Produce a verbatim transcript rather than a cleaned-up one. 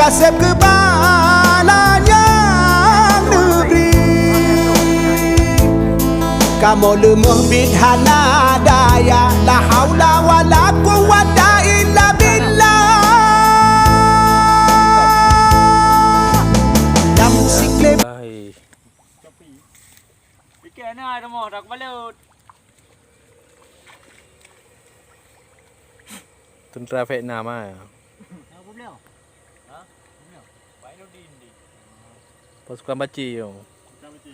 Seb keu bala nyang neubri. Kamoe leumoh biet hana daya, la haula wala quwwata illa billah. Lam siklep. Hai. Ikan na ada mah dah kebalut. Tentara Vietnam ah. Apa beliau? Ha? Beliau. Pasukan Baci yo. Pasukan Baci.